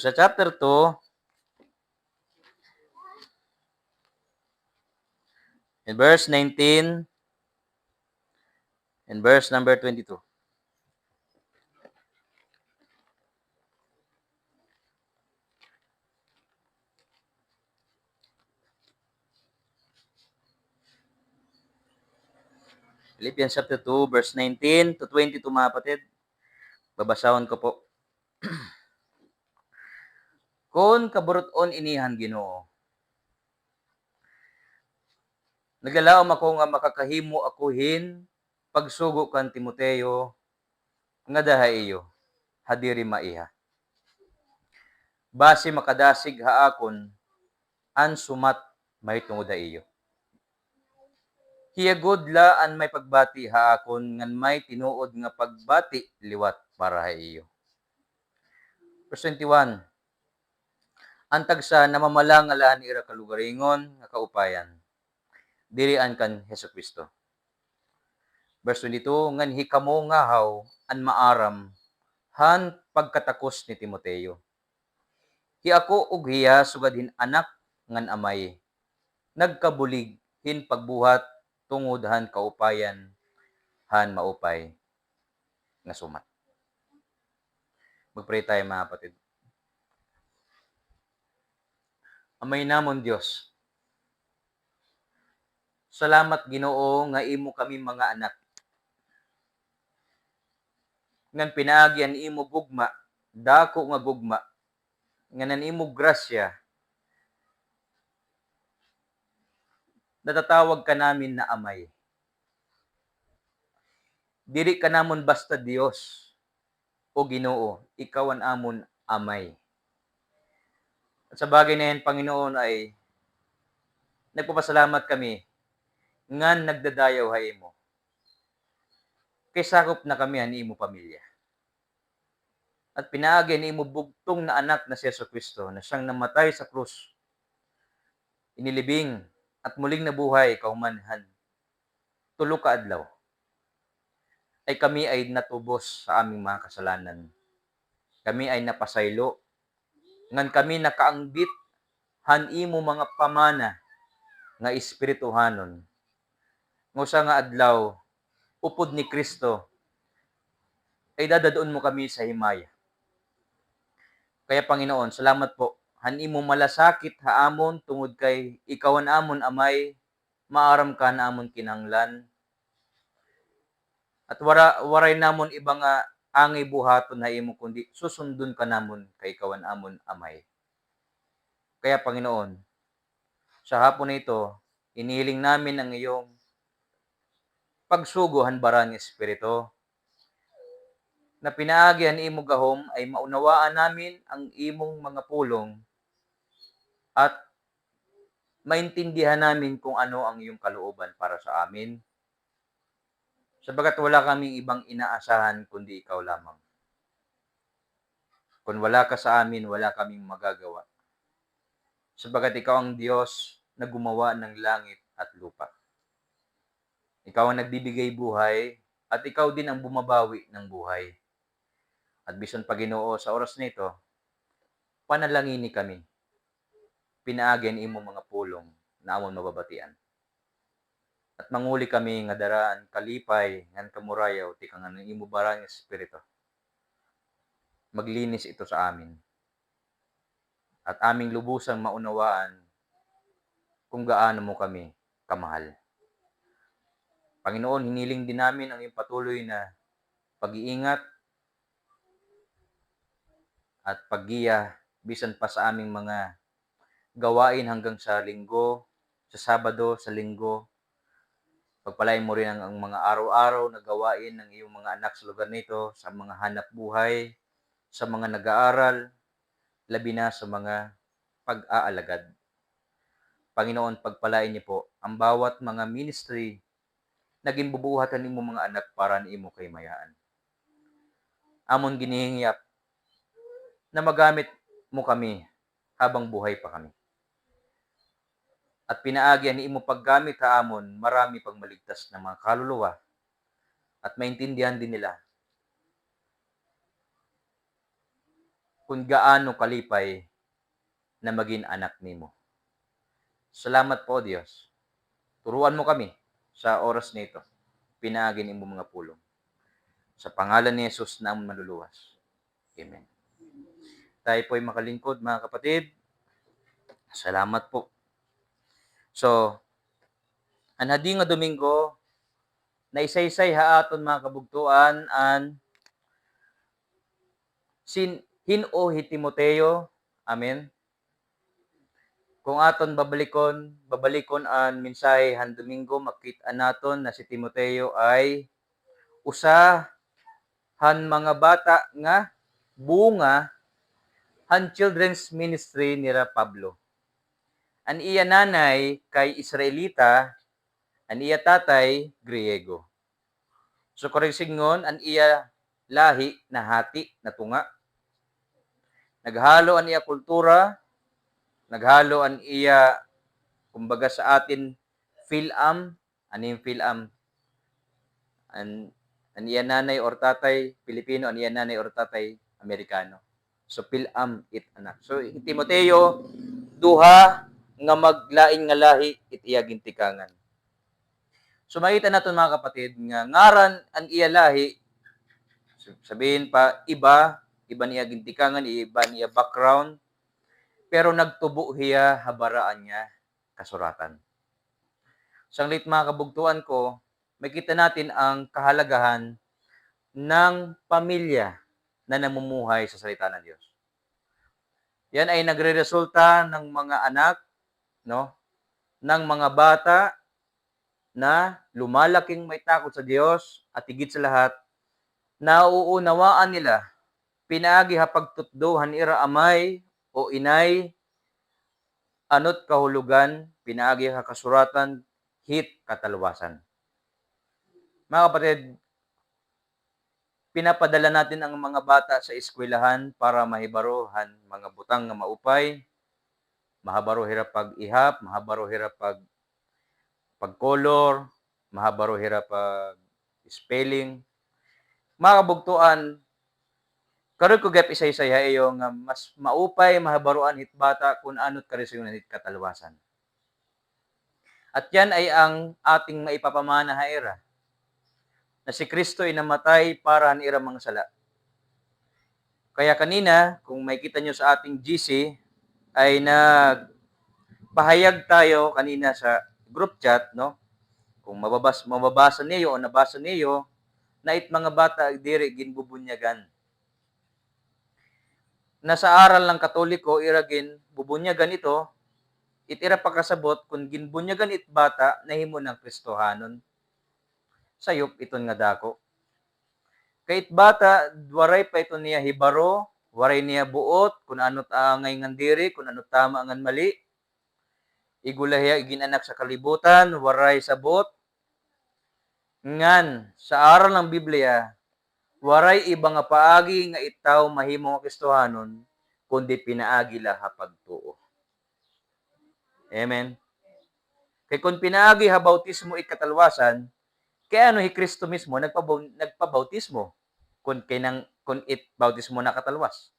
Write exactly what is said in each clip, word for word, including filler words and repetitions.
Sa chapter two, in verse nineteen, in verse number twenty-two. Philippians chapter two, verse nineteen to twenty-two, mga kapatid. Babasahon ko po. Kon kaburut-on ini han Ginoo, naglalaom ako nga makakahimo ako hin pagsugo kan Timoteo ngada ha iyo, ha diri maiha. Basi makadasig ha akon an sumat mahitungod ha iyo. Hiya gud la an may pagbati ha akon ngan may tinuod nga pagbati liwat para ha iyo. Verse twenty-one. An tagsa namamala nga la han ira kalugaringon nga kaupayan, diri an kan Jesu-Cristo. Verse twenty-two, ngan hikamo ngahaw an maaram han pagkatakos ni Timoteo. Hi ako ug hiya sugad hin anak ngan amay, nagkabulig hin pagbuhat tungod han kaupayan han maupay nga sumat. Mag-pray tayo, mga kapatid. Amay namon Dios, salamat, Ginoo, nga imo kami mga anak. Ngan pinaagi an imo gugma, dako nga gugma, ngan an imo grasya, natatawag ka namin na amay. Diri ka namon basta Dios o Ginoo, ikaw an amon amay. At sa bagay na yan, Panginoon, ay nagpapasalamat kami ngan nagdadayaw ha imo. Kay sakop na kami han imo pamilya. At pinaagi han imo bugtong na Anak na si Jesu-Cristo, na siyang namatay sa krus, inilibing, at muling nabuhay kahuman han tulo ka adlaw, ay kami ay natubos sa aming mga kasalanan. Kami ay napasaylo, ngan kami nakaangbit han imo mga pamana nga espirituhanon. Nga usa nga adlaw, upod ni Cristo, ay dadad-on mo kami sa himaya. Kaya, Panginoon, salamat po han imo malasakit ha amon, tungod kay ikaw an amon Amay, maaram ka han amon kinahanglan. At wara, waray namon iba nga angay buhaton ha imo, kundi susundon ka namon kay ikaw an amon Amay. Kaya, Panginoon, sa hapon na ito, inihiling namin ang iyong pagsugo han Banal nga Espiritu, na pinaagi han imo gahom ay maunawaan namin ang imong mga pulong at maintindihan namin kung ano ang iyong kalooban para sa amin. Sapagkat wala kaming ibang inaasahan kundi ikaw lamang. Kun wala ka sa amin, wala kaming magagawa. Sapagkat ikaw ang Diyos na gumawa ng langit at lupa. Ikaw ang nagbibigay buhay, at ikaw din ang bumabawi ng buhay. At bisan pa, Ginoo, sa oras na ito, panalangini kami, pinaagi an imo mga pulong na amon mababatian. At manguli kami nga dara an kalipay ngan kamurayaw tikang an imo Banal nga Espiritu. Maglinis ito sa amin. At aming lubusang maunawaan kung gaano mo kami kamahal. Panginoon, hiniling din namin ang iyong patuloy na pag-iingat at paggiya bisan pa sa aming mga gawain hanggang sa Linggo, sa Sabado, sa Linggo. Pagpalain mo rin ang, ang mga araw-araw na gawain ng iyong mga anak sa lugar na ito, sa mga hanapbuhay, sa mga nag-aaral, labi na sa mga pag-aalagad. Panginoon, pagpalain niyo po ang bawat mga ministry na ginbubuhat han imo mga anak para han imo kahimayaan. Amon ginihingyap na magamit mo kami habang buhay pa kami. At pinaagi han imo paggamit ha amon, marami pang maligtas na mga kaluluwa at maintindihan din nila kun gaano kalipay na magin anak nimo. Salamat po, O Diyos. Turuan mo kami sa oras na ito. Pinaagi an imo mga pulong. Sa pangalan ni Jesus na ang maluluwas. Amen. Tayo po'y makalingkod, mga kapatid. Salamat po. So, an hadi nga Domingo, naisaysay ha aton, mga kabugtoan, an sin-, hin-o hi Timoteo. Amen. Kung aton babalikon, babalikon an mensahe han Domingo, makit-an naton na si Timoteo ay usa han mga bata nga bunga han children's ministry nira Pablo. An iya nanay kay Israelita, an iya tatay Griego. So, karuyag sidngon, an iya lahi nahati, natunga. Naghalo an iya kultura, naghalo an iya, kumbaga sa atin, fil-am, ano yung fil-am? An, an iya nanay or tatay, Pilipino, an iya nanay or tatay, Amerikano. So, fil-am it anak. So, hi Timoteo, duha nga maglain nga lahi it iya gintikangan. So, makita naton, mga kapatid, nga ngaran an iya lahi, sabihin pa, iba, iba an iya gintikangan, iba an iya background, pero nagtubo hiya ha baraan nga kasuratan. Sanglit, mga kabugtoan ko, makita natin ang kahalagahan ng pamilya na namumuhay sa salita ng Diyos. Yan ay nagreresulta ng mga anak, no? Ng mga bata na lumalaking may takot sa Diyos at higit sa lahat, nauunawaan nila, pinaagi ha pagtutdo han ira amay o inay, ano't kahulogan, pinaagi ha kasuratan, hit katalwasan. Mga kapatid, pinapadala natin ang mga bata sa eskwelahan para mahibaro han mga butang nga maupay, mahabaro hira pag-ihap, mahabaro hira pag, pag-color, mahabaro hira pag-spelling. Mga kabugtoan, karon ko gihap isaysay ha iyo nga mas maupay mahabaroan hit bata kun ano't karisyon hit katalwasan. At yan ay ang ating maipapamana ha ira, na si Kristo ay namatay para han ira mga sala. Kaya kanina, kung makikita niyo sa ating G C, ay nagpahayag tayo kanina sa group chat, no? Kung mababas-, mababasa niyo o nabasa niyo, na it mga bata diri ginbubunyagan. Na sa aral ng Katoliko, ira ginbubunyagan ito, it ira pakasabot, kun ginbunyagan it bata, nahimo nang Kristohanon. Sayop iton nga dako. Kay it bata, waray pa ito niya hibaro, waray niya buot, kun ano't angay ngan diri, kun ano't tama ngan mali. Igo la hiya igin-anak sa kalibutan, waray sabot. Ngan, sa aral ng Biblia, waray iba nga paagi nga it tawo mahimo nga Kristohanon, kundi pinaagi la ha pagtuo. Amen. Kay kun pinaagi ha bautismo it katalwasan, kay ano hi Kristo mismo nagpabau-, nagpabautismo? Kun kay nang, kun it bautismo nakatalwas,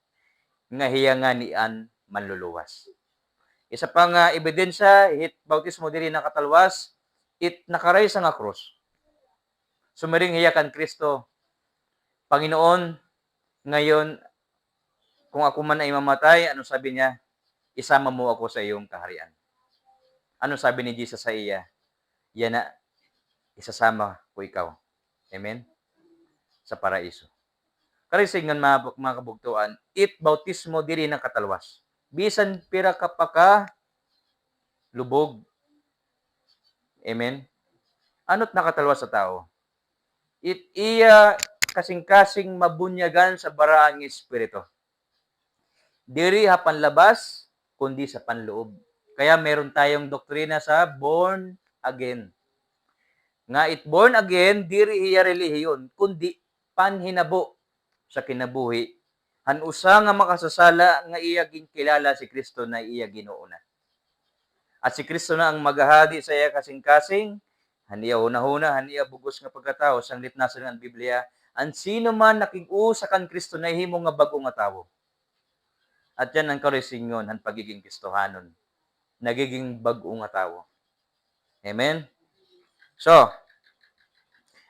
nga hiya ngani an manluluwas. Isa pa nga ebidensya, hit bautismo diri nakatalwas, it nakaraysa nga krus. Sumiring hiya kan Kristo, "Panginoon, ngayon, kung ako man ay mamatay," ano sabi niya? "Isama mo ako sa iyong kaharian." Ano sabi ni Jesus sa iya? "Yana, isasama ko ikaw." Amen? Sa paraiso. Kari sidngon, mga, mga kabugtoan, it bautismo diri nakatalwas. Bisan pira ka pa ka lubog. Amen? Ano't nakatalwas sa tawo? It iya kasingkasing mabunyagan sa baraan nga espiritu. Diri ha panlabas, kundi sa panloob. Kaya meron tayong doktrina sa born again. Nga it born again, diri hiya relihiyon, kundi panhinabo sa kinabuhi han usa nga makasasala nga iya ginkilala si Kristo na iya Ginoo na. At si Kristo na ang maghahadi sa iya kasingkasing, han iya hunahuna, han iya bug-os nga pagkatawo, sanglit nasiring an Biblia, "An sino man nakig-usa kan Kristo nahimo nga bag-o nga tawo." At yan ang karoy sidngon han pagiging Kristohanon. Nagiging bag-o nga tawo. Amen? So,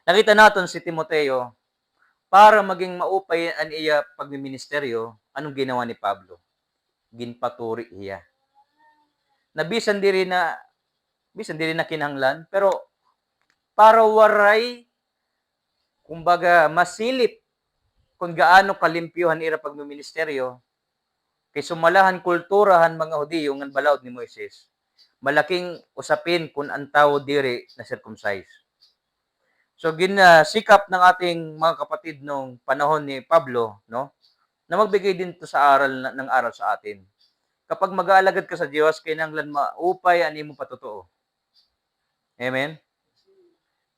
nakita naton si Timoteo, para maging maupay an iya pagmiministeryo, anong ginawa ni Pablo? Ginpaturi hiya. Na bisan diri na, bisan diri na kinahanglan, pero para waray, kumbaga, masilip kon gaano kalimpyo han ira pagmiministeryo, kay sumala han kultura han mga Hudiyo ngan balaod ni Moises, malaking usapin kon an tawo diri na-circumcise. So, gin-, ah, sikap ng ating mga kapatid nung panahon ni Pablo, no, na magbigay din to sa aral na, ng aral sa atin. Kapag mag-aalagad ka sa Diyos, kinahanglan maupay an imong patutuo. Amen?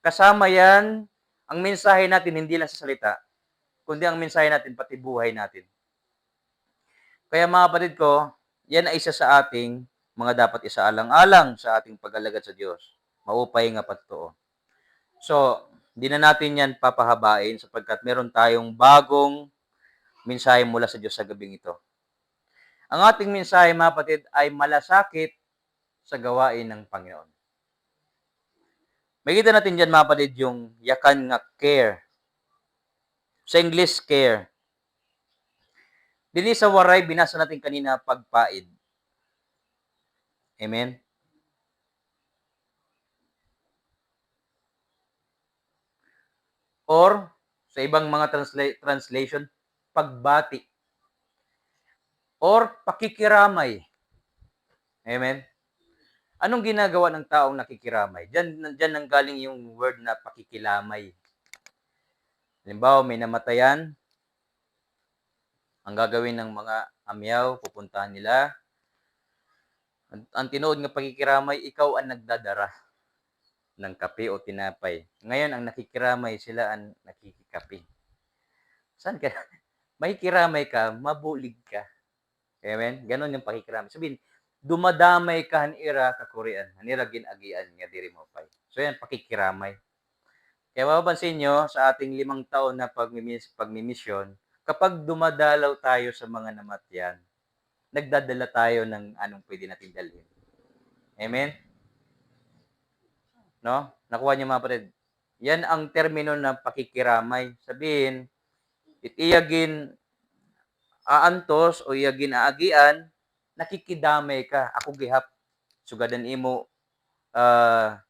Kasama yan, ang mensahe natin hindi lang sa salita, kundi ang mensahe natin pati buhay natin. Kaya mga kapatid ko, yan ay isa sa ating mga dapat isaalang-alang sa ating pag-alagad sa Diyos. Maupay nga patutuo. So, di na natin yan papahabain sapagkat meron tayong bagong mensahe mula sa Diyos sa gabing ito. Ang ating mensahe, mga kapatid, ay malasakit sa gawain ng Panginoon. Makikita natin diyan, mga kapatid, yung yakan nga care. Sa English, care. Dinhi sa Waray, binasa natin kanina, pagpaid. Amen? Or, sa ibang mga transla-, translation, pagbati. Or pakikiramay. Amen? Anong ginagawa ng taong nakikiramay? Diyan, diyan nanggaling yung word na pakikilamay. Halimbawa, may namatayan, ang gagawin ng mga amyaw, pupuntahan nila. Ang, ang tinuod nga pakikiramay, ikaw ang nagdadara ng kape o tinapay. Ngayon, ang nakikiramay, sila ang nakikikape. Saan ka? Makikiramay ka, mabulig ka. Amen? Ganon yung pakikiramay. Sabihin, dumadamay ka han ira kakurian, han ira gin-agian nga diri maupay. So yan, pakikiramay. Kaya mapapansin nyo, sa ating limang taon na pagmimis-, pagmimisyon, kapag dumadalaw tayo sa mga namatyan, nagdadala tayo ng anong pwede nating dalhin. Amen? No? Nakuha niyo, mga kapatid? Yan ang termino na pakikiramay. Sabihin, it iya gin-aantos o iya gin-aagian, nakikidamay ka. Ako gihap. Sugad an imo, ah,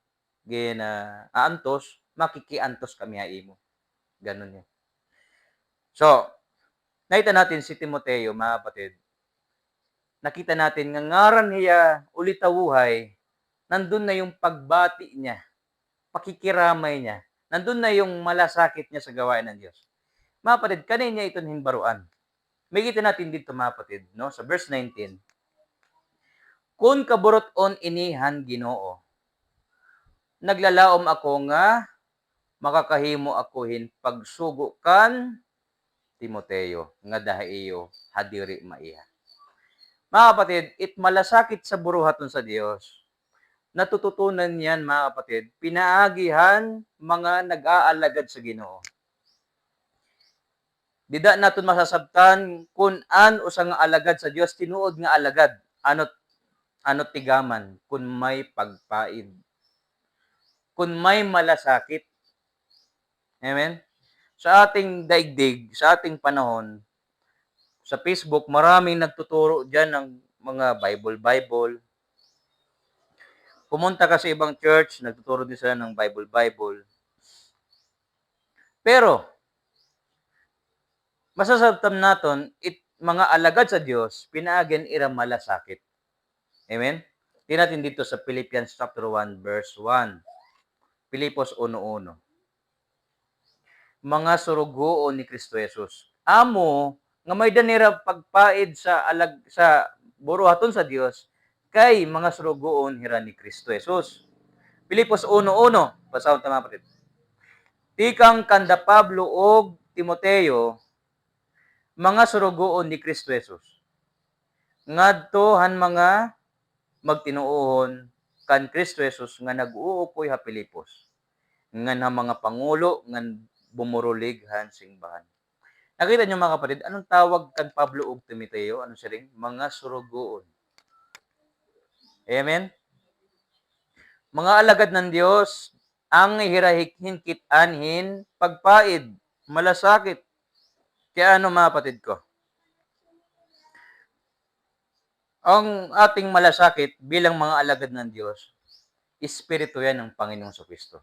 gin-, ah, aantos, makikiantos kami ha imo. Ganun yun. So, nakita natin si Timoteo, mga kapatid. Nakita natin nga ngaran hiya ulitawohay, nandun na yung pagbati niya, pakikiramay niya, nandun na yung malasakit niya sa gawain ng Diyos. Mga kapatid, kanay niya iton hinbaruan. Makikita natin dito, mga kapatid, no, sa verse nineteen. Kun kaburut-on ini han Ginoo, naglalaom ako nga makakahimo ako hin pagsugo kan Timoteo ngada ha iyo ha diri maiha. Mga kapatid, it malasakit sa buruhaton sa Dios, natututunan niyan, mga kapatid, pinaagi han mga nag-aalagad sa Ginoo. Dida naton masasabtan kun an usa nga alagad sa Dios, tinuod nga alagad, ano, ano tigaman, kun may pagpaid, kun may malasakit. Amen? Sa ating daigdig, sa ating panahon, sa Facebook, maraming nagtuturo diyan ng mga Bible, Bible. Pumunta ka sa ibang church, nagtuturo din sila ng Bible, Bible. Pero, masasabtan naton, it mga alagad sa Dios, pinaagi an ira malasakit. Amen? Tingnan natin dito sa Philippians chapter one, verse one. Filipos uno uno. Mga surugoon ni Kristo Jesus. Amo nga may-ada nira pagpaid sa alag-, sa buruhaton sa Dios, kay mga surugoon hira ni Kristo Jesus. Filipos uno uno, basahon ta, mga kapatid. Tikang kanda Pablo ug Timoteo, mga surugoon ni Kristo Jesus, ngadto han mga magtinuohon kan Kristo Jesus nga nag-uukoy ha Filipos, ngan ha mga pangulo ngan bumurulig han singbahan. Nakita niyo, mga kapatid, anong tawag kan Pablo ug Timoteo? Ano siring? Mga surugoon. Amen? Mga alagad ng Diyos, angay hira hik-, hin kit-an hin pagpaid, malasakit. Kaya ano, mga kapatid ko? Ang ating malasakit bilang mga alagad ng Diyos, espiritu yan ng Panginoong Kristo.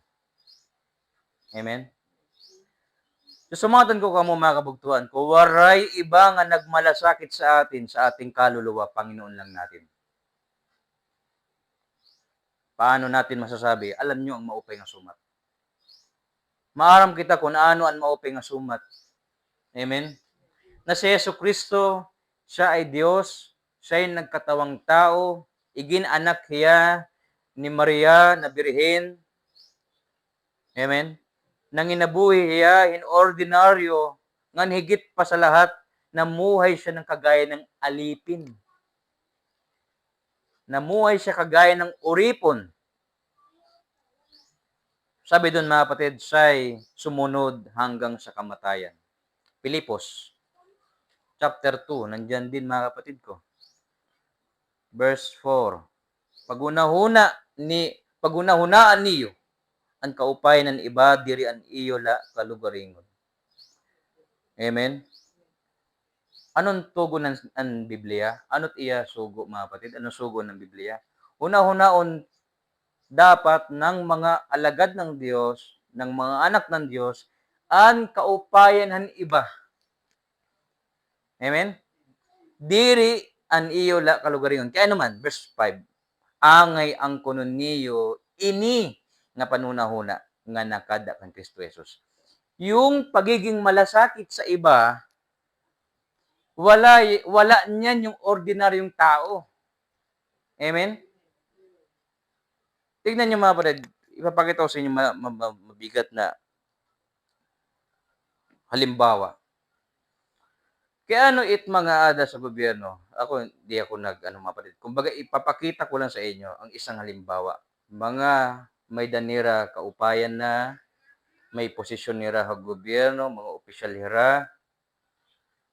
Amen? So, sumatan ko kamo, mga kabugtuan ko, waray iba nga nagmalasakit sa atin, sa ating kaluluwa, Panginoon lang natin. Paano natin masasabi? Alam niyo ang maupay nga sumat. Maaram kita kun ano an maupay nga sumat. Amen? Na si Jesu Kristo, siya ay Diyos, siya ay nagkatawang tao, igin-anak hiya ni Maria na birhen. Amen? Nanginabuhi hiya hin ordinaryo, ngan higit pa sa lahat, namuhay siya ng kagaya ng alipin. Namuhay siya kagaya ng uripon. Sabi dun, mga kapatid, siya'y sumunod hanggang sa kamatayan. Filipos, chapter two, nandyan din, mga kapatid ko. Verse four. Paghunahuna ni, paghunahunaan niyo an kaupayan han iba, diri an iyo la kalugaringon. Amen? Anon tugon an, an Biblia? Ano't iya sugo, mga kapatid? Ano sugo ng Biblia? Hunahunaon dapat ng mga alagad ng Diyos, ng mga anak ng Diyos, an kaupayan han iba. Amen? Diri an iyo la kalugaringon. Kay ano man, verse five, angay angkunon niyo ini nga panhunahuna nga nakada kan Kristo Jesus. Yung pagiging malasakit sa iba, wala, wala niyan yung ordinaryong tao. Amen? Tignan niyo, mga kapatid, ipapakita ko sa inyo ma-, ma-, ma-, mabigat na halimbawa. Kay ano it mga ada sa gobyerno, ako, di ako nag-, ano, mga kapatid. Kumbaga, ipapakita ko lang sa inyo ang isang halimbawa. Mga may-ada nira kaupayan na, may posisyon nira ha gobyerno, mga opisyal hira,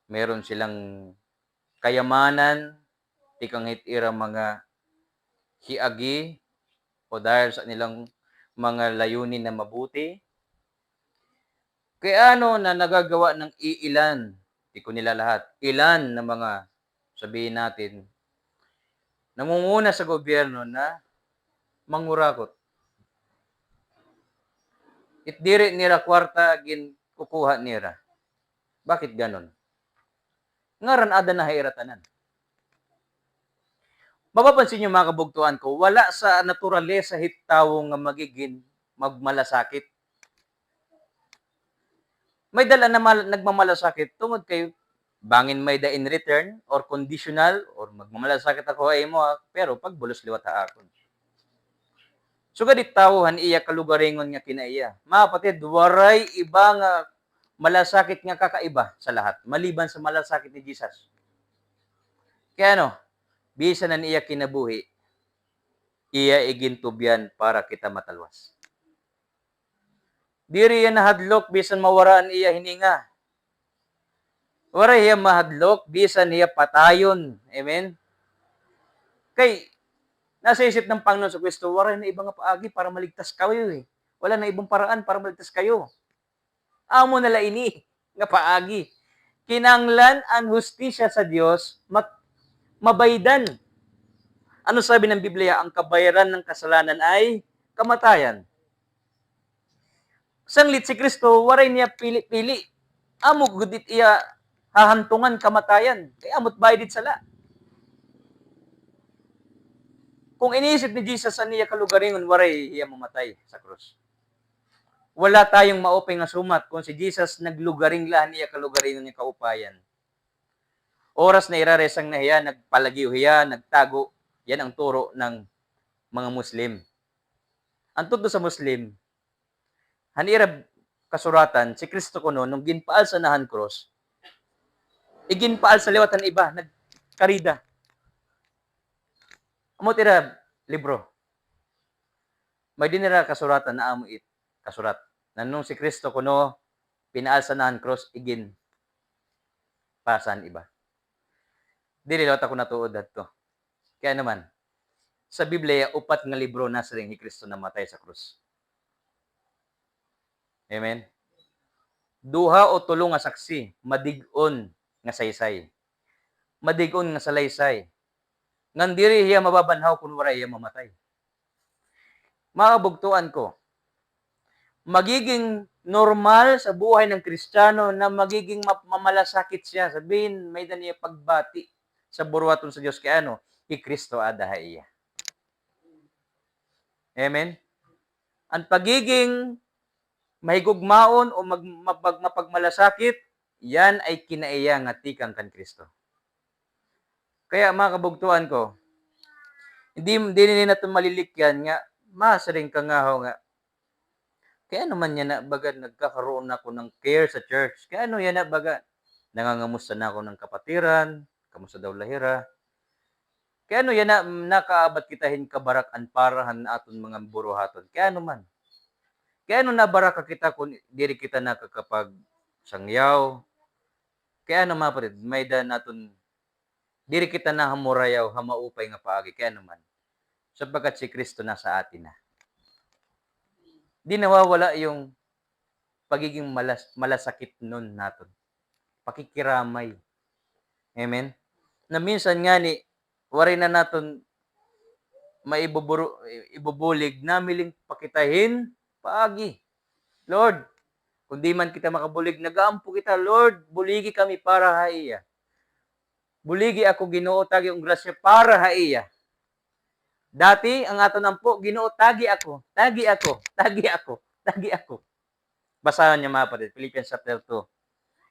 meron silang kayamanan, tikang hit ira mga hiagi, o dahil sa nilang mga layunin na mabuti. Kay ano na nagagawa ng iilan, di ko nila lahat, ilan na mga, sabihin natin, nangunguna sa gobyerno na mangurakot. It diri nira kwarta ginkukuha nira. Bakit ganon? Ngaran ada na ha ira tanan. Mapapansin niyo, mga kabugtuan ko, wala sa naturalesa hit tawo nga magigin magmalasakit. May dala na mal-, nagmamalasakit tungod kay bangin may-ada in return or conditional or magmamalasakit ako ha imo, ha, pero pagbulos liwat ha akon. Sugad it tawo han iya kalugaringon nga kinaiya. Mga kapatid, waray iba nga malasakit nga kakaiba sa lahat, maliban sa malasakit ni Jesus. Kay ano, bisan an iya kinabuhi, iya igintubyan para kita matalwas. Diri hiya nahadlok bisan mawara an iya hininga. Waray hiya mahadlok bisan hiya patayon. Amen? Kay, nasa isip ng Panginoon sa Kristo, waray na iba nga paagi para maligtas kayo eh. Wala na ibang paraan para maligtas kayo. Amo na la ini nga paagi. Kinahanglan an hustisya sa Dios mat-, mabaydan. Ano sabi ng Biblia? Ang kabayaran ng kasalanan ay kamatayan. Sanglit si Kristo, waray niya pili-pili. Amo gud it iya hahantungan, kamatayan. Kay amo't bayad it sala. Kung inisip ni Jesus an iya kalugaringon, waray hiya mamatay sa krus. Wala tayong maupay nga sumat kung si Jesus naglugaring la han iya kalugaringon nga kaupayan. Oras na ira, resang na hiya, nagpalagiw hiya, nagtago. Yan ang turo ng mga Muslim. An tudlo sa Muslim, han ira kasuratan, si Kristo kuno, nung ginpaalsa na han krus, iginpaalsa liwat han iba, nagkarida. Amo it ira libro. May-ada nira kasuratan na amo it kasurat. Na nung si Kristo kuno, pinaalsa na han krus, igin-, Basa an iba. Diri liwat ako natuod hadto. Kay ano man, sa Biblia, upat nga libro nasiring hi Kristo namatay sa krus. Amen? Duha o tulo nga saksi, madig-on nga saysay. Madig-on nga salaysay. Ngan diri hiya mababanhaw kun waray hiya mamatay. Mga kabugtuan ko, magiging normal sa buhay ng Kristiyano na magiging ma-, mamalasakit siya. Sabihin, may-ada niya pagbati sa buruhaton sa Diyos kay ano, hi Kristo ada ha iya. Amen? An pagiging mahigugmaon o mag-, mapag-, mapagmalasakit, yan ay kinaiya nga tikang kan Kristo. Kaya, mga kabugtuan ko, hindi, hindi natin malilikyan nga, masiring ka nga ho nga, kay ano man yana baga nagkakaroon ako ng care sa church? Kay ano yana baga nangangamusta na ako ng kapatiran? Kamusta daw la hira? Kay ano yana nakaabat kita hin kabarak-an para han aton mga buruhaton? Kay ano man? Kay ano nabaraka kita kun diri kita nakakapagsangyaw? Kay ano, mga kapatid, may-ada naton diri kita nahamurayaw ha maupay nga paagi. Kay ano man? Sapagkat si Kristo nasa atin na. Di nawawala yung pagiging malas-, malasakitnon naton. Pakikiramay. Amen? Na minsan ngani, waray na naton maibuburu-, ibubulig, namiling pa kita hin paagi. Lord, kun di man kita makabulig, nagaampo kita, Lord, buligi kami para ha iya. Buligi ako, Ginoo, tagi akon grasya para ha iya. Dati, an aton ampo, Ginoo, tagi ako, tagi ako, tagi ako, tagi ako. Basahon niyo, mga kapatid, Philippians chapter two.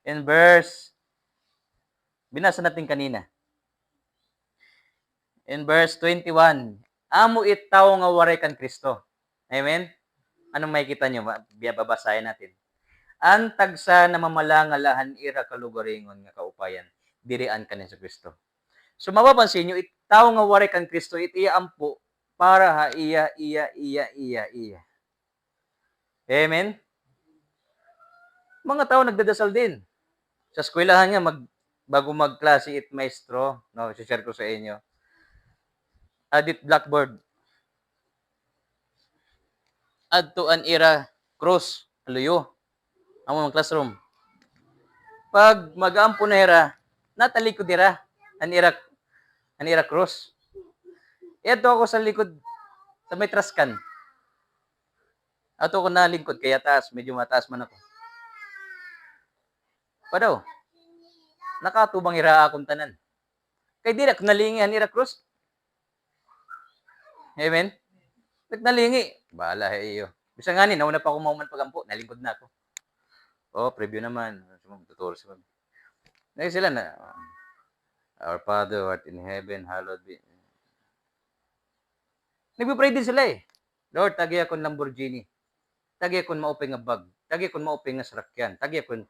In verse, binasa natin kanina. In verse twenty-one, amo it tawo nga waray kan Kristo. Amen? Anong makikita niyo? Ba-, biya-, babasahin natin. An tagsa namamala nga la han ira kalugaringon nga kaupayan, diri an kan Jesu-Cristo. So, mapapansin niyo, it tawo nga waray kan Kristo, it iya ampo, para ha iya, iya, iya, iya, iya. Amen? Mga tawo nagdadasal din. Sa eskwelahan nga, mag-, bago magklase it maestro, no, i-share ko sa inyo. Adit blackboard. Adto an ira cross, luyo. Amo ang classroom. Pag mag-aampo na hira, natalikod hira, an ira, an ira cross. Adto ako sa likod, sa may trash can. Ato ko nalingkod, kaya taas, medyo mataas man ako. Padaw, nakatubang hira akon tanan. Kay diri ako nalingi han ira cross. Amen? Nagnalingi. Bahala ha iyo. Bisan ngani, nauna pa ako mahuman pag-ampo, nalingkod na ako. Oh, preview naman. Tuturo sila. Lagi sila na, "Our Father who art in heaven, hallowed be." Nagpe-pray din sila eh. "Lord, tagi akon Lamborghini. Tagi akon maupay nga bag. Tagi akon maupay nga sarakyan. Tagi akon."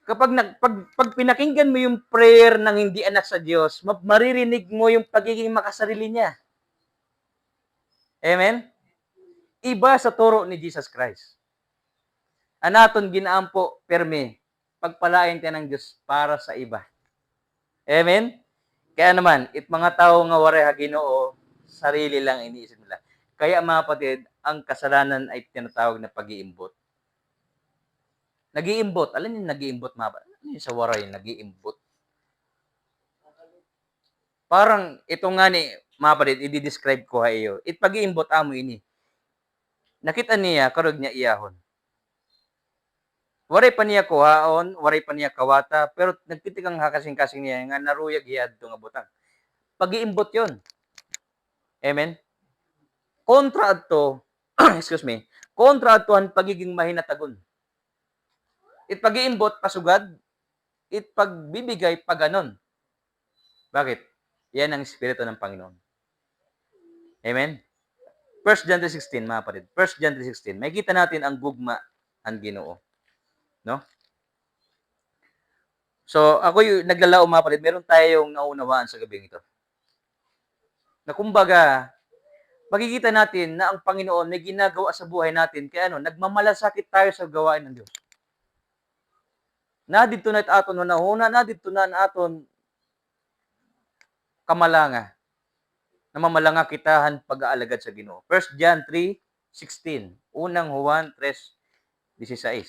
Kapag nag-, pag, pag pinakinggan mo yung prayer ng hindi anak sa Diyos, ma-, maririnig mo yung pagiging makasarili niya. Amen? Iba sa turo ni Jesus Christ. An aton gin-aampo, pirmi, pagpalain ka ng Diyos para sa iba. Amen? Kaya naman, it mga tawo nga waray ha Ginoo, sarili lang iniisip nila. Kaya, mga kapatid, ang kasalanan ay tinatawag na pag-iimbot. Nag-iimbot. Alam niyo, nag-iimbot, mga kapatid? Ano yun sa waray, nag-iimbot? Parang ito nga ni, mga kapatid, i-describe ko ha iyo. It pag-iimbot amo ini. Nakit-an niya, karuyag niya iyahon. Waray pa niya kuhaon, waray pa niya kawata, pero nagtitikang ha kasingkasing niya nga naruyag hiya adto nga butang. Pag-iimbot yun. Amen? Kontra adto, excuse me, kontra adto han pagiging mahinatagon. It pag-iimbot, pasugad, it pagbibigay, paganon. Bakit? Yan ang Espiritu ng Panginoon. Amen? First John three sixteen, mga kapatid. First John three sixteen. Makikita natin ang gugma ng Ginoo. No? So, ako'y naglalaom, mga kapatid. Meron tayong naunawaan sa gabing ito. Na kumbaga, makikita natin na ang Panginoon may ginagawa sa buhay natin. Kaya ano, nagmamalasakit tayo sa gawain ng Diyos. Na didto na it aton hunahuna, na didto na an aton kamalanga. Namamalanga kita han pag-aalagad sa Ginoo. First John three sixteen. Unang Juan tres dieciséis.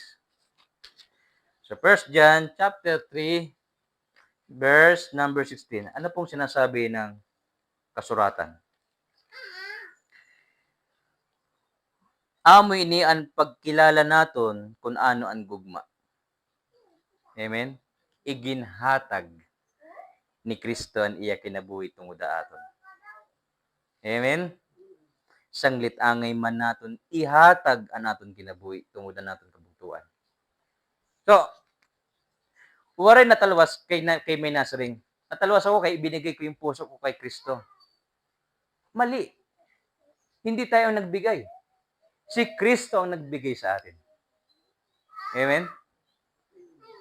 So, First John chapter three, verse number sixteen. Ano pong sinasabi ng kasuratan? Amo ini an pagkilala naton kun ano an gugma. Amen? Iginhatag ni Cristo an iya kinabuhi tungod ha aton. Amen? Sanglit angay man naton ihatag an aton kinabuhi tungod an aton kabugtoan. So, waray natalwas kay na, kay may nasiring, "Natalwas ako kay ibinigay ko yung puso ko kay Kristo." Mali. Hindi tayo ang nagbigay. Si Kristo ang nagbigay sa atin. Amen?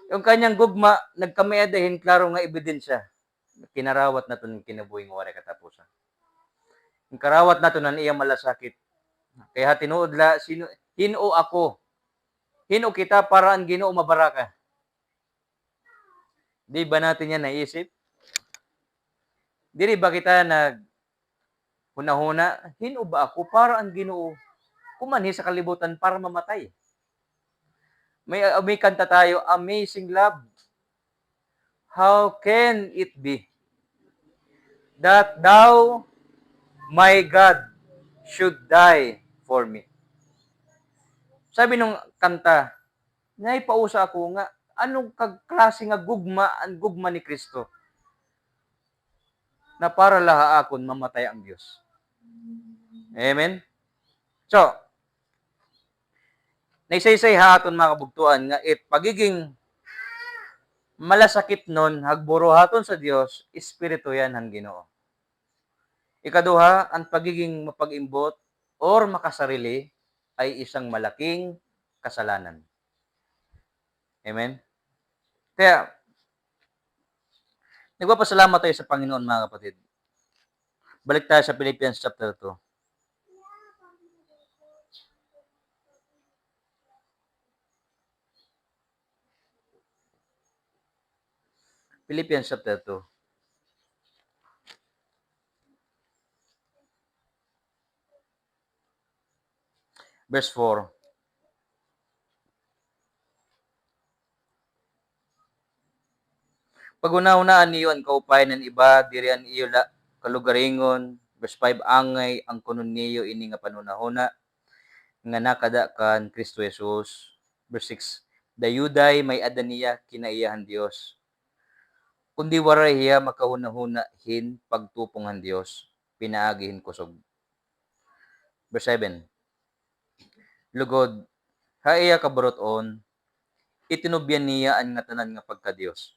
Yung kanyang gugma, nagkamay-ada hin klaro nga ebidensya. Kinarawat naton kinabuhi nga waray katapusan. Yung karawat naton an iya malasakit. Kaya ha tinuod la, sino, hin-o ako? Hin-o kita para an Ginoo mabaraka? Di ba natin yan naisip? Diri ba kita nag hunahuna, "Hin-o ba ako para an Ginoo kumanhi sa kalibutan para mamatay?" May, may kanta tayo, "Amazing love, how can it be that thou, my God, should die for me?" Sabi nung kanta, naipausa ako nga, ano ka klase nga gugma an gugma ni Kristo na para la ha akon mamatay ang Dios? Amen? So, naisaysay ha aton mga kabugtoan nga it pagiging malasakitnon, hagburuhaton sa Dios, espiritu yan han Ginoo. Ikaduha, an pagiging mapag-imbot or makasarili ay isang malaking kasalanan. Amen? Kaya, nagpapasalamat tayo sa Panginoon, mga kapatid. Balik tayo sa Philippians chapter two. Philippians chapter two. Verse four. Paghunahunaa niyo an kaupayan han iba, diri an iyo la kalugaringon. Verse five, angay angkunon niyo ini nga panhunahuna nga nakada kan Kristo Jesus. Verse six, dayuday may-ada niya kinaiya han Dios, kundi waray hiya makahunahuna hin pagtupong han Dios pinaagi hin kusog. Verse seven, lugod, ha iya kaburut-on, itinubyan niya an ngatanan nga pagka-Dios.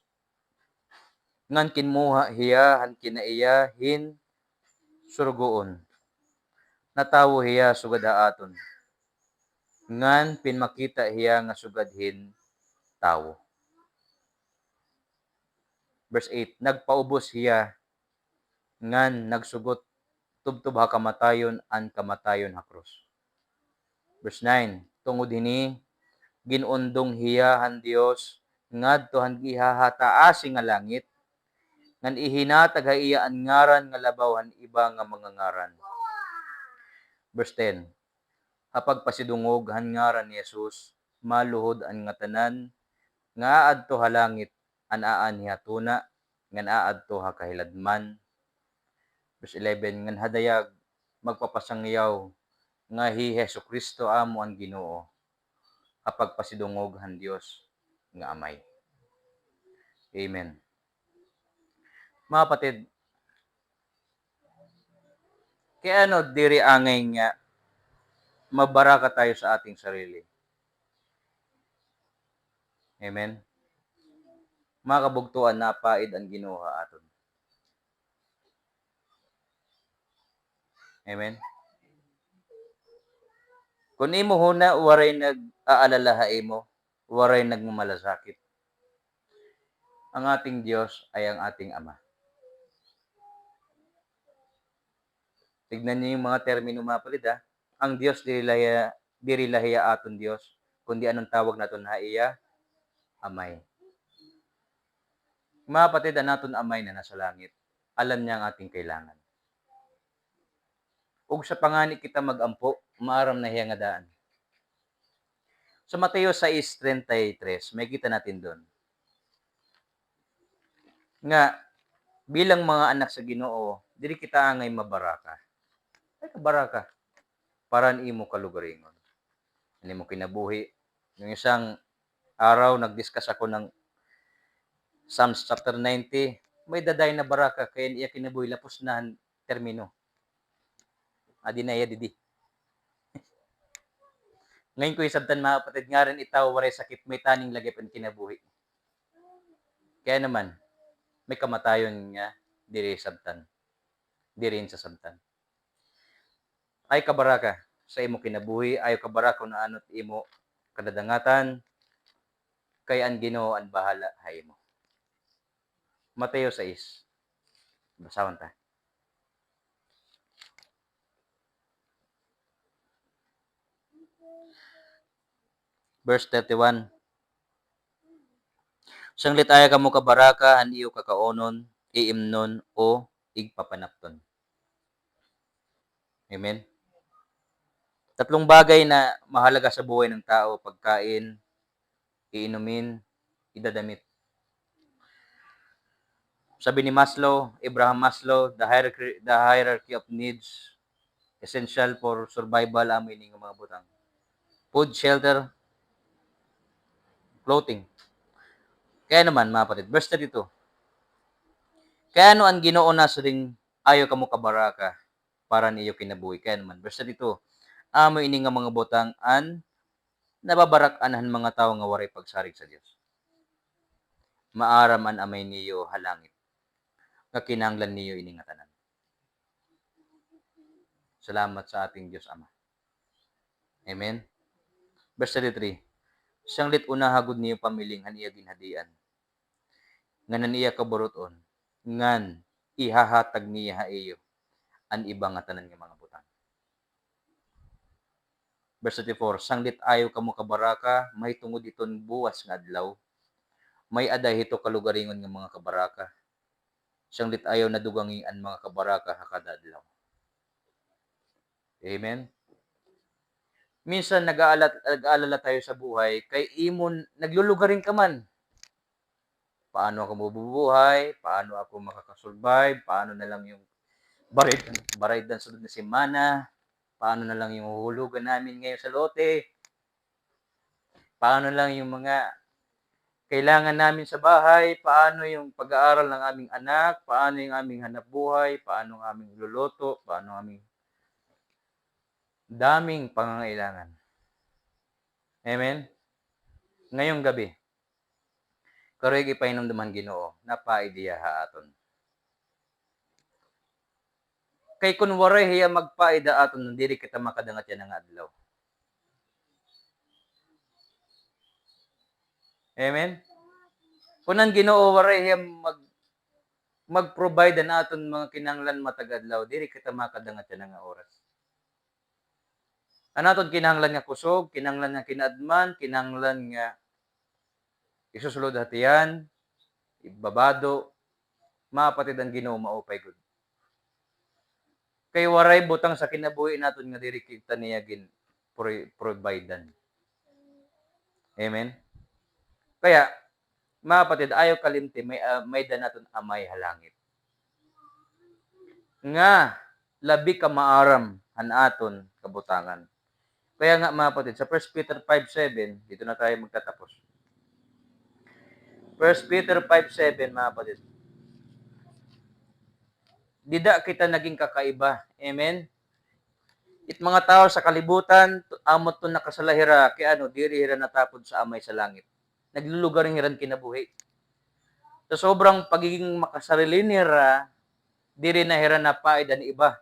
Ngan kinmuha hiya han kinaiya hin surugoon. Natawo hiya sugad ha aton. Ngan pinmakita hiya nga sugad hin tawo. Verse eight, nagpaubos hiya ngan nagsugot tubtob ha kamatayon, an kamatayon ha krus. Verse nine, tungod hini, gin-undong hiya han Dios ngadto han gihahataasi nga langit, ngan ihinatag ha iya an ngaran nga labaw han iba nga mga ngaran. Verse ten, ha pagpasidungog han ngaran ni Jesus, maluhod an ngatanan nga aadto ha langit, an aanhi ha tuna, ngan aadto ha kahiladman. Verse eleven, ngan ha dayag magpapasangyaw nga hi Jesu-Cristo amo an Ginoo, ha pagpasidungog han Dios nga Amay. Amen. Mga kapatid, kay ano diri angay nga mabaraka tayo sa ating sarili? Amen? Mga kabugtoan, napaid an Ginoo ha aton. Amen? Kun imo huna, waray nag-aalala ha imo, waray nagmamalasakit. Ang ating Diyos ay ang ating Ama. Tignan niyo yung mga termino, mga kapatid, ha? Ang Diyos, diri la hiya, diri la hiya aton Diyos, kundi anong tawag naton ha iya? Amay. Mga kapatid, an aton Amay na nasa langit, alam niya ang ating kailangan. Ug sa pangani kita mag-ampo, maaram na hiya nga daan. Sa Mateo sais treinta y tres, makikita natin doon nga bilang mga anak sa Ginoo, diri kita angay mabaraka. Ay, kabaraka. Para an imo kalugaringon. An imo kinabuhi. Yung isang araw, nag-discuss ako ng Psalms chapter ninety. May daday na baraka, kay an iya kinabuhi, lapos na an termino. Adi na iya didi. Ngayon ko isabtan, mga kapatid, ngaran itaw, waray sakit, may taning lagip an kinabuhi. Kaya naman, may kamatayon nga diri sabtan. Diri sa sabtan. Ay kabaraka sa imo kinabuhi, ay kabaraka na anot imo kadadangatan, kay an Ginoo an bahala ha imo. Mateo sais. Basahon ta. Verse thirty-one. Sanglit ayaw kamo kabaraka han iyo kakaunon, iimnon, o igpapanapton. Amen? Tatlong bagay na mahalaga sa buhay ng tao, pagkain, iinumin, idadamit. Sabi ni Maslow, Abraham Maslow, the hierarchy, the hierarchy of needs essential for survival, amo ini nga mga butang. Food, shelter, clothing. Kaya naman, mga kapatid, verse thirty-two. Kay ano an Ginoo nasiring, ayaw kamo kabaraka para niyo kinabuhi. Kaya naman, verse thirty-two, amo ini nga mga butang an nababarak-an han mga tawo nga waray pagsarig sa Dios. Maaram an Amay niyo ha langit nga kinahanglan niyo ini nga tanan. Salamat sa ating Diyos Ama. Amen. Verse thirty-three, sanglit unaha gud niyo pamiling han iya ginhadian, ngan an iya kaburut-on, ngan ihahatag niya ha iyo an iba nga tanan nga mga butang. Verse thirty-four, sanglit ayaw kamo kabaraka, mahitungod hiton buwas nga adlaw, may-ada hito kalugaringon nga mga kabaraka. Sanglit ayaw nadugangi an mga kabaraka ha kada adlaw. Amen? Minsan nag-aala-, nag-aalala tayo sa buhay, kay imo, naglulugaring ka man. Paano ako mabubuhay? Paano ako makakasurvive? Paano na lang yung barid-, baraydan sunod na semana? Paano na lang yung huhulugan namin ngayon sa lote? Paano lang yung mga kailangan namin sa bahay? Paano yung pag-aaral ng aming anak? Paano yung aming hanapbuhay? Paano ang aming luluto? Paano ang aming daming pangangailangan? Amen? Ngayong gabi, karuyag ipahinumdom han Ginoo, napaid hiya ha aton. Kay kun waray hiya magpaid ha aton, diri kita makadangat yana nga adlaw. Amen? Kun an Ginoo waray hiya mag-, mag-provide han aton mga kinahanglan matag adlaw, diri kita makadangat yana nga oras. An aton kinahanglan nga kusog, kinahanglan nga kinaadman, kinahanglan nga isusulod ha tiyan, ibabado, mga kapatid, an Ginoo maupay gud. Kay waray butang sa kinabuhi naton nga diri kita niya gin-, pro-, providean. Amen? Kaya, mga kapatid, ayaw kalimti, may, ah, may-ada naton Amay ha langit nga labi ka maaram han aton kabutangan. Kaya nga, mga kapatid, sa First Peter five seven, dito na tayo magtatapos. First Peter five seven, mga kapatid. Dida kita naging kakaiba. Amen? It mga tawo sa kalibutan, amo to nakasala hira, kay ano, diri hira natapod sa Amay sa langit. Naglulugaring hira han kinabuhi. Sa sobrang pagiging makasarili nira, diri na hira napaid han iba.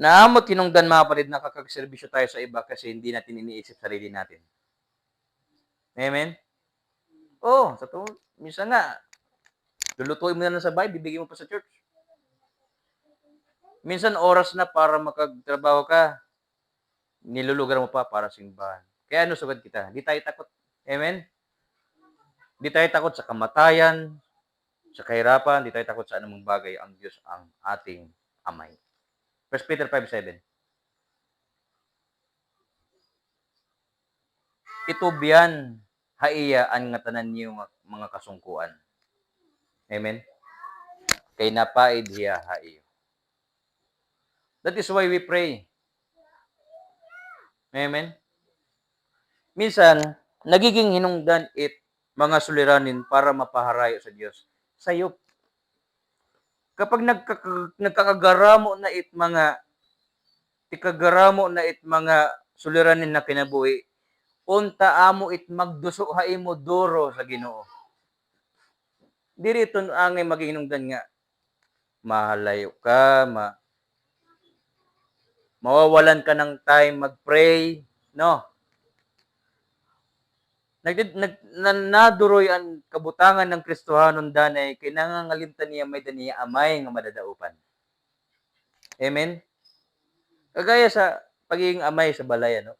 Na amo it hinungdan, mga kapatid, nakakagserbisyo tayo sa iba kasi hindi natin iniisip sarili natin. Amen? Oo, sa to, minsan nga, lulutuin mo na lang sa bahay, bibigay mo pa sa church. Minsan oras na para makagtrabaho ka, nilulugar mo pa para simbahan. Kaya ano, sugad kita, di tayo takot. Amen? Di tayo takot sa kamatayan, sa kahirapan, di tayo takot sa anumang bagay. Ang Diyos ang ating Amay. First Peter five seven. Itubyan ha iya an ngatanan niyo nga mga kasungkuan. Amen? Kay napaid hiya ha iyo. That is why we pray. Amen? Minsan, nagiging hinungdan it mga suliranin para mapaharayo sa Diyos. Sayop. Kapag nagkaka-, nagkakagaramo na it mga, tikagaramo na it mga suliranin na kinabuhi, unta amo it magduso ha imo duro sa Ginoo. Diri iton angay maging hinungdan nga mahalayo ka, ma-, mawawalan ka ng time mag-pray, no? Nagdid-, nag-, na-, naduroy an kabutangan ng Kristohanon danay kay nangangalimtan niya may-ada niya amay nga madadaopan. Amen? Kagaya sa pagiging amay sa balay, ano?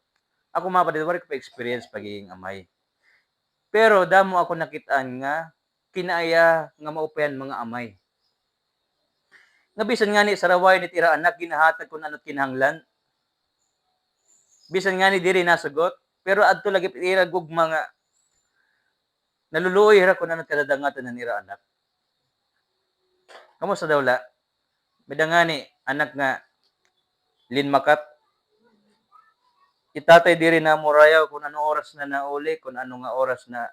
Ako, mga kapatid, waray ko pa experience pagiging amay. Pero damo ako nakit-an nga kinaiya nga maupay an mga amay. Nga bisan ngani saraway it ira anak, ginahatag kun ano it kinahanglan. Bisan ngani diri nasugot, pero adto lagi it ira gugma nga naluluoy hira kun ano it kadadangatan han ira anak. Kamo sa daw la? May-ada ngani anak nga linmakat. It tatay diri namurayaw kun ano oras na nauli, kun ano nga oras na,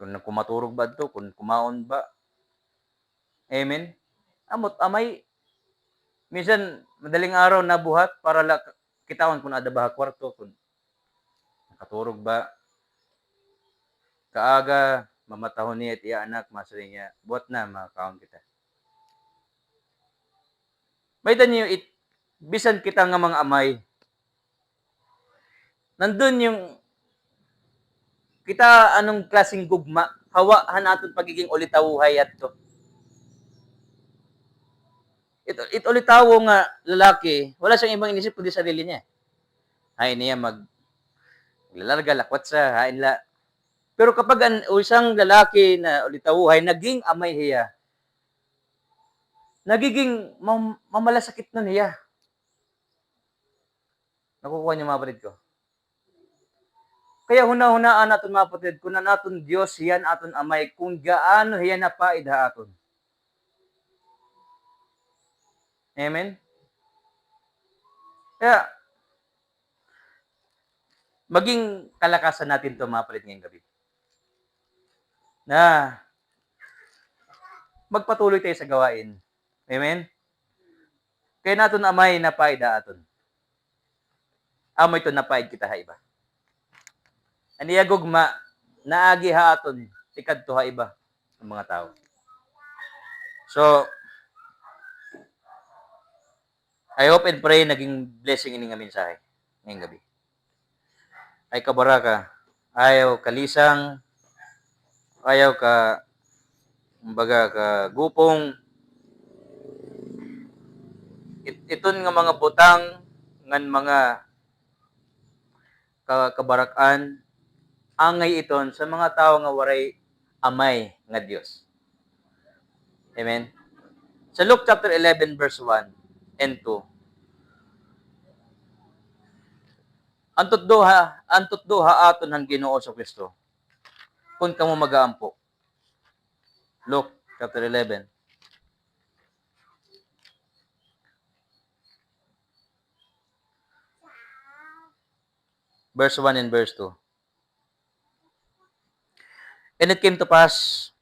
kun kumaturog ba adto, kun kumaon ba. Amen? Amo it amay, minsan madaling araw nabuhat para la kitaon kun aada ba ha kwarto, kun nakaturog ba. Kaaga, mamatahon niya it iya anak, masiring niya, "Buhat na, makakaon kita." May-ada niyo it, bisan kita nga mga amay, nandun yung kita, anong klaseng gugma, hawa han aton pagiging ulitawohay adto. It, it ulitawo nga lalaki, wala siyang ibang inisip kundi sarili niya. Hain niya mag-, maglalarga, lakwatsa, hain la. Pero kapag an, usa nga lalaki na ulitawohay, naging amay hiya, nagiging mam-, mamalasakit na hiya. Nakukuha niyo, mga kapatid ko? Kaya hunahunaan naton, mga kapatid, kun an aton Diyos, hiya an aton Amay, kun gaano hiya napaid ha aton. Amen? Kaya, maging kalakasan natin 'to, mga kapatid, ngayong gabi. Na magpatuloy tayo sa gawain. Amen? Kay an aton Amay napaid ha aton. Amo iton napaid kita ha iba. An iya gugma, naagi ha aton, tikadto ha iba, an mga tawo. So, I hope and pray naging blessing ini nga mensahe ngayong gabi. Ay kabaraka, ayaw kalisang, ayaw ka, kumbaga, kagupong. It-, iton nga mga butang ngan mga ka-, kabarak-an, angay iton sa mga tawo nga waray amay nga Dios. Amen. Sa Luke chapter eleven, verse one and two, an tutdo ha, an tutdo ha aton han Ginoo sa Kristo, kun kamo mag-aampo. Luke chapter eleven. Verse one and verse two. And it came to pass,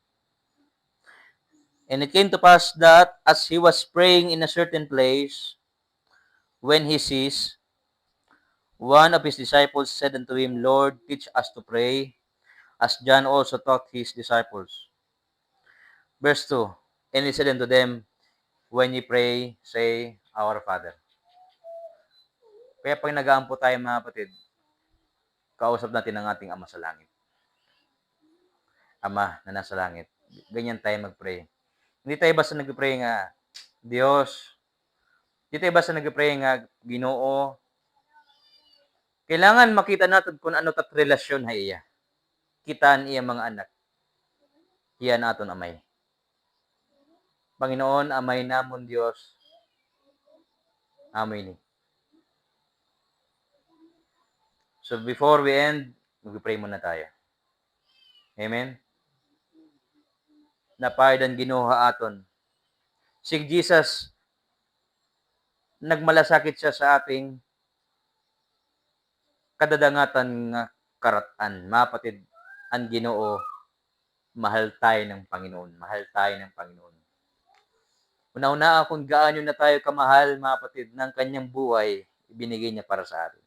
and it came to pass that as he was praying in a certain place, when he ceased, one of his disciples said unto him, Lord, teach us to pray, as John also taught his disciples. Verse two, and he said unto them, When ye pray, say, Our Father. Kaya pag nag-aampo tayo, mga kapatid, kausap natin ang ating Ama sa Langit. Ama na nasa langit. Ganyan tayo mag-pray. Hindi tayo basta nag-pray nga, Diyos. Hindi tayo basta nag-pray nga, Ginoo. Kailangan makita natin kung ano tat relasyon ha iya. kita an iya mga anak. Hiya an aton Amay. Panginoon, Amay namon Dios, amo ini. So before we end, mag-pray muna tayo. Amen? Napayad an Ginoo ha aton. Si Jesus, nagmalasakit siya sa ating kadadangatan nga karat-an. Mga kapatid, an Ginoo, mahal tayo ng Panginoon. Mahal tayo ng Panginoon. Una-una, kung gaano na tayo kamahal, mga kapatid, ng kanyang buhay, ibinigay niya para sa atin.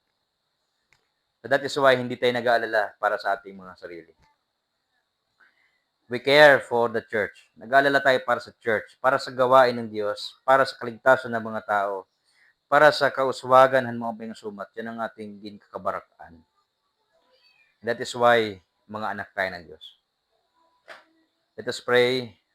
So that is why hindi tayo nag-aalala para sa ating mga sarili. We care for the church. Nag-aalala tayo para sa church, para sa gawain ng Diyos, para sa kaligtasan ng mga tao, para sa kauswagan han mga sumat. Yan ang ating ginkakabarak-an. That is why, mga anak tayo ng Diyos. Let us pray.